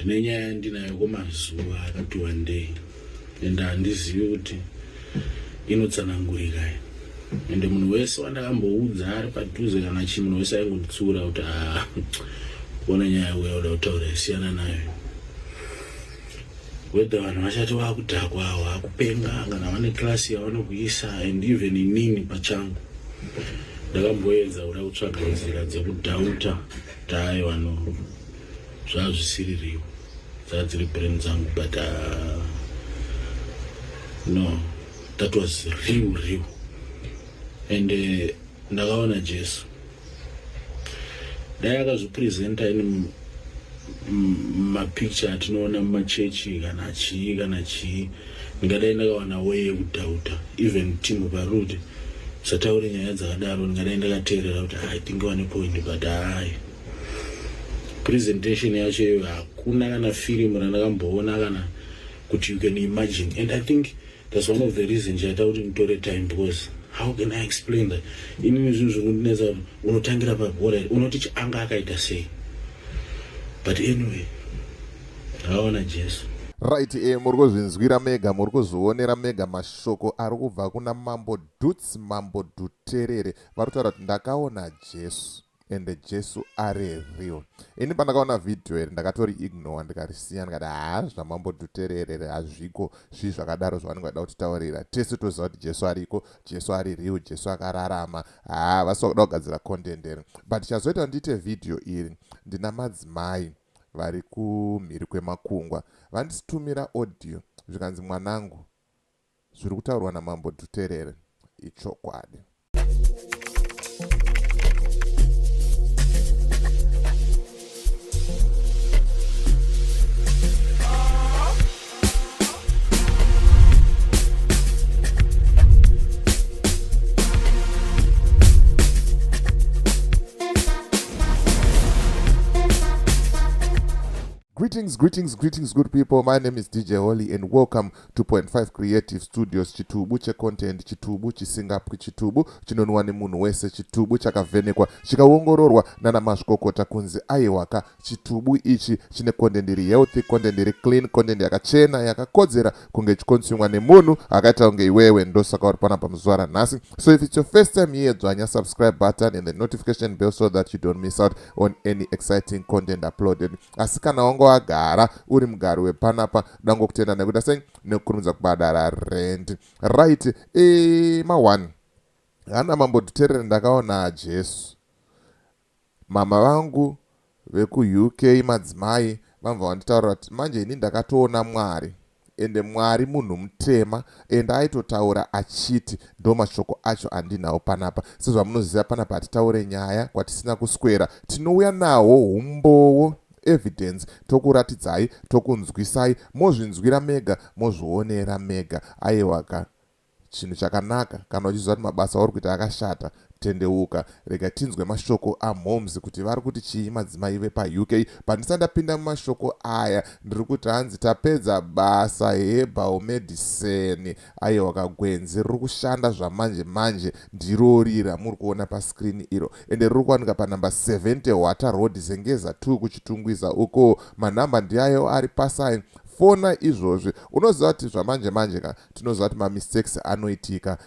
Ndine nyaya yandinayo kwemazuva akati wandei and handizivi kuti inotsanangurika here. Ende munhu wese wandakamboudza ari padhuze kana chii, munhu wese aingonditsiura kuti haa, kuona nyaya yako yauda kutaura isiyana nayo. Whether vanhu vachati vakudhakwa, vakupenga, kana vane class yavanokuisa, and even inini pachangu ndakamboedza kuda kutsvaga nzira dzekudhauta kuti aiwa no, zvazvisiririwo, dzadziri brain dzangu, but no, that was real real. And ndakaona Jesu dai akazvipresenta in mapicture atinoona mumachechi kana chii kana chii, ndingadai ndakawana way yekudhauta. Even Timbo parudi sataure nyaya dzakadaro, ndingadai ndakateerera kuti I think wane point, but hai, presentation yacho iyoyo hakuna kana firimu randakamboona kana kuti you can imagine. And I think that's one of the reasons chaita kuti nditore time, because how can I explain that? Inini zvinhu zvinondinetsa kuti unotangira pabhora, unoti anga akaita sei? But anyway, ndakaona Jesu. Right, muri kuzvinzwira mega, muri kuzvionera mega mashoko ari kubva kuna Mambo Duts, Mambo Dhuterere. Vari kutaura kuti ndakaona Jesu ende Jesu ari real. Ini pandakaona vhidhiyo iri ndakatori ignore, ndikarisiya, ndikati haa, zvaMambo Dhuterere hazviko, zvii zvakadaro zvavanenge vada kutitaurira? Tese toziva kuti Jesu ariko, Jesu ari real, Jesu akararama. Haa, vasi vakuda kugadzira content here? But chazoita ndiite vhidhiyo iri, ndina madzimai vari kumhiri kwemakungwa vanditumira audio, zvikanzi, mwanangu, zviri kutaurwa naMambo Dhuterere ichokwadi. Greetings, greetings, greetings, good people. My name is DJ Holly and welcome to 0.5 Creative Studios. Chitubu checontent, chitubu chisingapwi, chitubu chinonwa nemunhu wese, chitubu chakavhenekwa chikaongororwa nana mazvikokota kunzi aiwaka, chitubu ichi chine content iri healthy, content iri clean, content yakachena, yakakodzera kunge ichikonsumwa nemunhu akaita kunge iwewe. Ndosaka uri panapa muzuva ranhasi. So if it's your first time here, dzvanya subscribe button and the notification bell so that you don't miss out on any exciting content uploaded. Asi kana wanga wagara uri mugari wepanapa, dangokutenda nekuita sei, nekukurumidza kubhadhara rent. Right, ma1 hana Mambo Dhuterere, ndakaona Jesu. Mama vangu vekuUK, madzimai vamva vanditaurira kuti manje ini ndakatoona Mwari, ende Mwari munhu mutema, ende aitotaura achiti, ndo mashoko acho andinawo panapa. Sezvamunoziva, panapa hatitaure nyaya kwatisina kuswera, tinouya nawo umbowo, evidence, tokuratidzai, tokunzwisai, mozvinzwira mega, mozvionera mega. Aiwaka, chinhu chakanaka kana uchiziva kuti mabasa auri kuita akashata, tendeuka. Rega tinzwe mashoko amoms kuti vari kuti chii, madzimai vepaUK. Pandisati ndapinda mumashoko aya, ndiri kuti hanzi tapedza basa herbal medicine. Aiwa, kagwenzi riri kushanda zvamanje manje ndirori ramuri kuona pascreen iro, ende riri kuwanika panumber 70 Water Road, Zengeza 2, kuChitungwiza uko. Manhamba ndiayo ari pasai, fona izvozvi. Unoziva kuti zvamanje manje ka, tinoziva kuti mamistakes anoitika,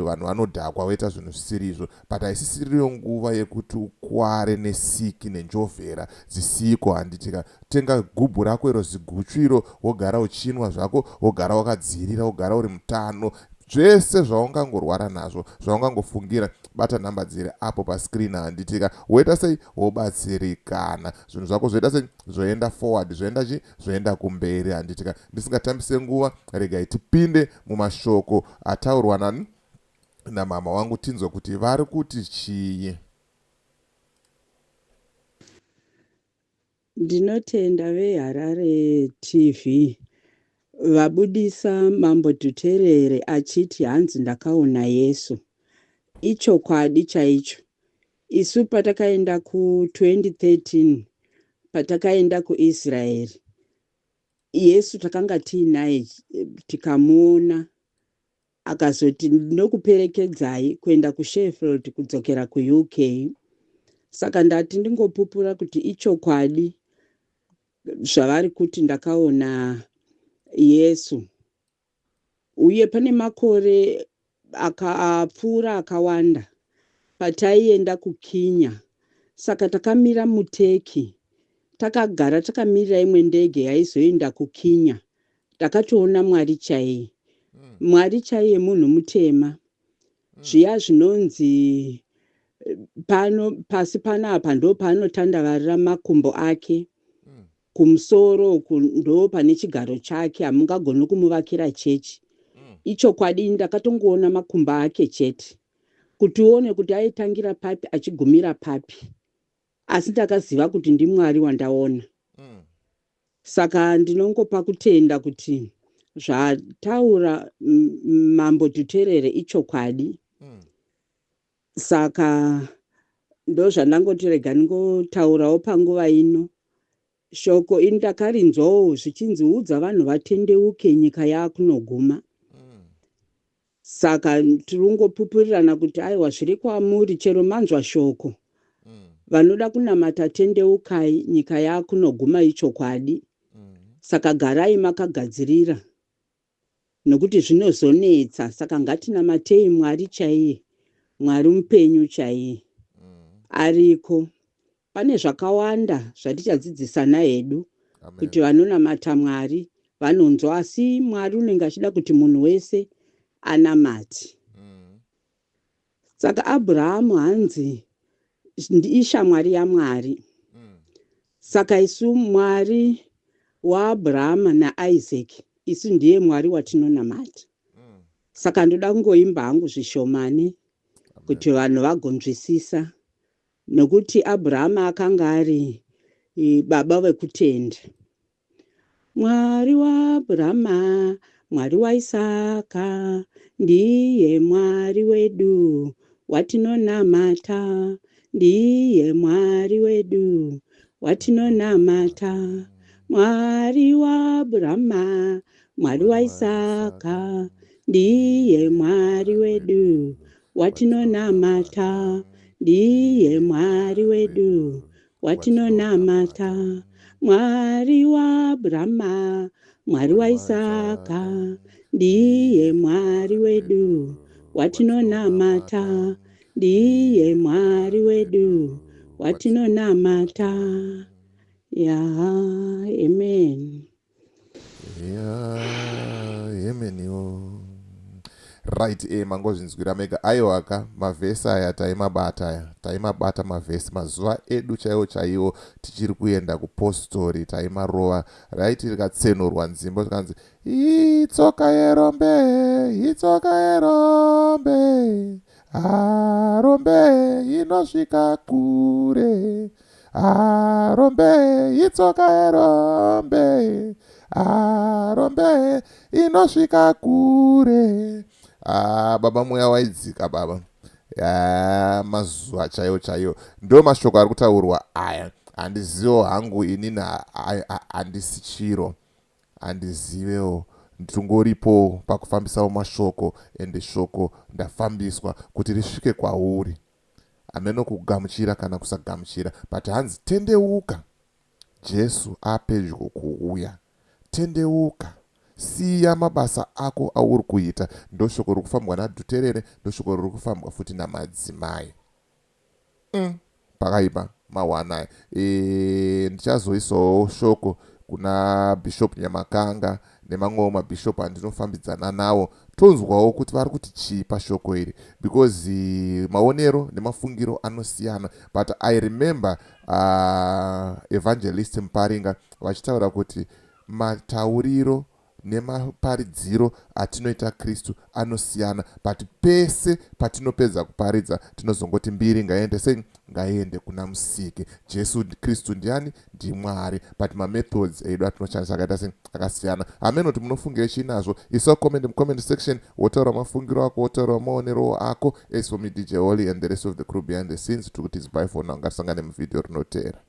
vanhu vanodhakwa voita zvinhu zvisiri izvo, but haisisiriyo nguva yekuti ukware nesiki nenjovhera dzisiko, handitika? Tenga gubhu rako iro, ziguchu iro, wogara uchinwa zvako, wogara wakadzirira, wogara uri mutano. Zvese zvaungangorwara nazvo, zvaungangofungira, bata nhamba dziri apo pascreen, handitika? Woita sei? Wobatsirikana, zvinhu zvako zvoita sei? Zvoenda forward, zvoenda chi, zvoenda kumberi, handitika? Ndisingatambise nguva, regai tipinde mumashoko ataurwa nani namama wangu, tinzwe kuti vari kuti chii. Ndinotenda veHarare TV vabudisa Mambo Dhuterere achiti hanzi ndakaona Yesu. Ichokwadi chaicho. Isu patakaenda ku2013, patakaenda kuIsraeri, Yesu takanga tiinaye, tikamuona. Akazoti ndinokuperekedzai kuenda kuSheffield kudzokera kuUK. Saka ndati ndingopupura kuti ichokwadi. Zvavari kuti ndakaona Yesu. Uye pane makore akapfuura akawanda pataienda kuKenya saka takamira muTurkey takagara takamirira imwe ndege yaizoenda kuKenya takatoona Mwari chaiye. Mwari chaiye munhu mutema. Zviya zvinonzi pano pasi panapa ndopaanotandavarira makumbo ake kumusoro uku ndo pane chigaro chake hamungagoni kumuvakira chechi. Ichokwadi ndakatongoona makumbo ake chete kuti uone kuti aitangira papi achigumira papi asi ndakaziva kuti ndimwari wandaona. Saka ndinongopa kutenda kuti zvataura Mambo Dhuterere ichokwadi. Saka ndozvandangoti rega ndingotaurawo panguva ino. Shoko ini ndakarinzwawo zvichinzi udza vanhu vatendeuke nyika yakunoguma. Saka tiri kungopupurirana kuti aiwa zviri kwamuri chero manzwa shoko. Vanoda kunamata tendeukai nyika yakunoguma ichokwadi. Saka garai makagadzirira nokuti zvinozonetsa saka ngatinamatei Mwari chaiye Mwari mupenyu chaiye ariko. Pane zvakawanda zvatichadzidzisana hedu kuti vanonamata Mwari vanonzwa asi Mwari unenge achida kuti munhu wese anamate. Saka Abrahamu hanzi ishamwari yaMwari. Saka isu Mwari waAbrahama naIsaac isu ndiye Mwari watinonamata. Saka ndoda kungoimba hangu zvishomani kuti vanhu vagonzwisisa nokuti Abrahama akanga ari baba vekutenda. Mwari waAbrahama, Mwari waIsaka, ndiye Mwari wedu watinonamata, ndiye Mwari wedu watinonamata. Mwari waAbrahama, Mwari waIsaka, ndiye Mwari wedu watinonamata, ndiye Mwari wedu watinonamata. Mwari waAbrahama, Mwari waIsaka, ndiye Mwari wedu watinonamata, ndiye Mwari wedu watinonamata. Ya, amen. Ya, ameniwo. Right, mangozvinzwira mega. Aiwa ka, mavhesi aya taimabata aya. Taimabata mavhesi mazuva edu chaiwo chaiwo tichiri kuenda kupostori taimarova. Right, rikatsenurwa nzimbo zvikanzi itsoka yerombe, itsoka yerombe. Arombe inosvika kure. Arombe itsoka yerombe. Arombe inosvika kure. Ah, baba mweya waidzika baba. Ya, mazuva chaiwo chaiwo. Ndo mashoko ari kutaurwa aya. Handizivo hangu inini handisi chiro. Handizivewo. Ndingoripo pakufambisawo mashoko ende shoko ndafambiswa kuti risvike kwauri. Hameno kugamuchira kana kusagamuchira but hanzi tendeuka. Jesu apedyo kuuya. Tendeuka. Siya mabasa ako auri kuita. Ndoshoko riri kufambwa naDhuterere, ndoshoko riri kufambwa futi namadzimai. Pakaipa mahwana aya. Ndichazoisawo shoko kuna Bishop Nyamakanga nemamwewo mabishop andinofambidzana nawo tonzwawo kuti vari kuti chii pashoko iri because maonero nemafungiro anosiyana but I remember Evangelist Muparinga vachitaura kuti matauriro nemaparidziro atinoita Kristu anosiyana but pese patinopedza kuparidza tinozongoti mbiri ngaiende sei ngaiende kuna Musiki. Jesu Kristu ndiani? NdiMwari but mamethods edu atinoshandisa akaita sei akasiyana. Hameno kuti munofungire chii nazvo. Isa comment mucomment section wotaura mafungiro ako wotaura maonero ako. As for me DJ Holly and the rest of the crew behind the scenes tiri kuti it's bye for now. Ngatisangane muvhidhiyo rinoteera.